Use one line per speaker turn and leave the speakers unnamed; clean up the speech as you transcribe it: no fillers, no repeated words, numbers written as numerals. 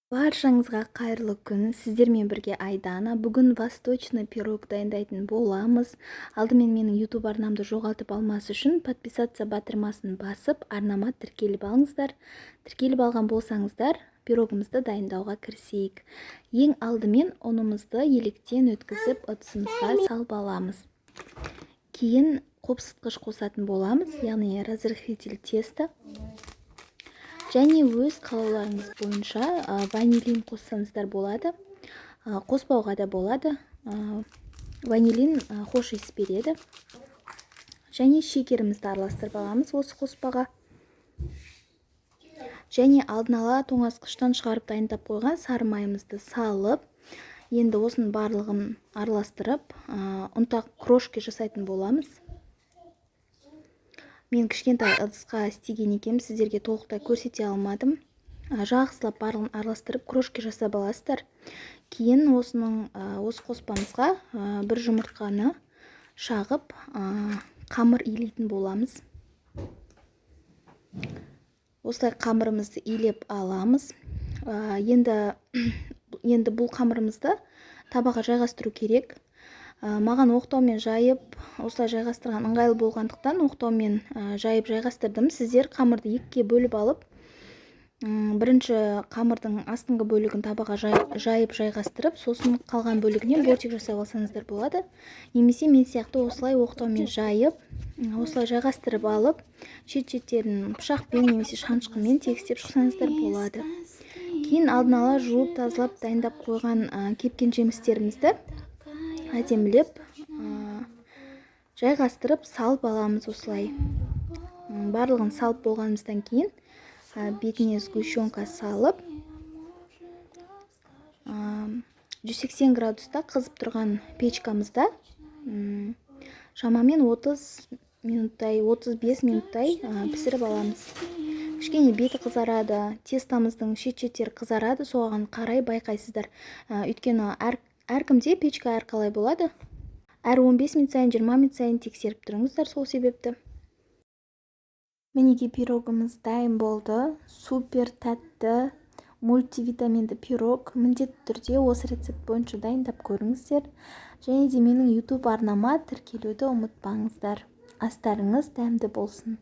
Баршаңызға қайырлы күн! Сіздермен бірге Айдана. Бүгін восточный пирог дайындайтын боламыз. Алдымен менің YouTube арнамды жоғалтып алмас үшін подписаться батырмасын басып, арнама тіркеліп алыңыздар. Тіркеліп алған болсаңыздар, пирогымызды дайындауға кірісейік. Ең алдымен ұнымызды електен өткізіп, ыдысымызға салып аламыз. Кейін қопсытқыш қосатын боламыз, яғни разрыхлитель теста, және өз қалауларыңыз бойынша ванилин қоссаңыздар болады, қоспауға да болады. Ванилин хош иіс береді. Және шекерімізді араластырып аламыз осы қоспаға. Және алдын ала тоңазытқыштан шығарып, дайындап қойған сары майымызды салып, енді осының барлығын араластырып, ұнтақ, крошки жасайтын боламыз. Мен кішкентай ыдысқа істеген екенмін, сіздерге толықтай көрсете алмадым. Жақсылап барлығын араластырып, крошки жасап аласыздар. Кейін осы қоспамызға бір жұмыртқаны шағып, қамыр илейтін боламыз. Осылай қамырымызды илеп аламыз. Енді бұл қамырымызды табаға жайғастыру керек. Маған оқтаумен жайып, осылай жайғастырған ыңғайлы болғандықтан, оқтаумен жайып жайғастырдым. Сіздер қамырды екіге бөліп алып, бірінші қамырдың астыңғы бөлігін табаға жайып жайғастырып, сосын қалған бөлігінен бортик жасап алсаңыздар болады. Немесе мен сияқты осылай оқтаумен жайып, осылай жайғастырып алып, шет шеттерін пышақпен немесе шанышқымен тегістеп шықсаңыздар болады. Кейін алдын ала жуып, тазалап, дайындап қойған кепкен жемістерімізді әдемілеп жайғастырып салып аламыз. Осылай барлығын салып болғанымыздан кейін, бетіне сгущенка салып, 180 градуста қызып тұрған печкамызда шамамен 30 минуттай, 35 минуттай пісіріп аламыз. Кішкене беті қызарады, тестамыздың шет шеттері қызарады, соған қарай байқайсыздар. Өйткені әркімде печка әрқалай болады. Әр 15 минут сайын, 20 минут сайын тексеріп тұрыңыздар сол себепті. Мінекей, пирогымыз дайын болды. Супер тәтті мультивитаминді пирог. Міндетті түрде осы рецепт бойынша дайындап көріңіздер. Және де менің YouTube арнама тіркелуді ұмытпаңыздар. Астарыңыз дәмді болсын!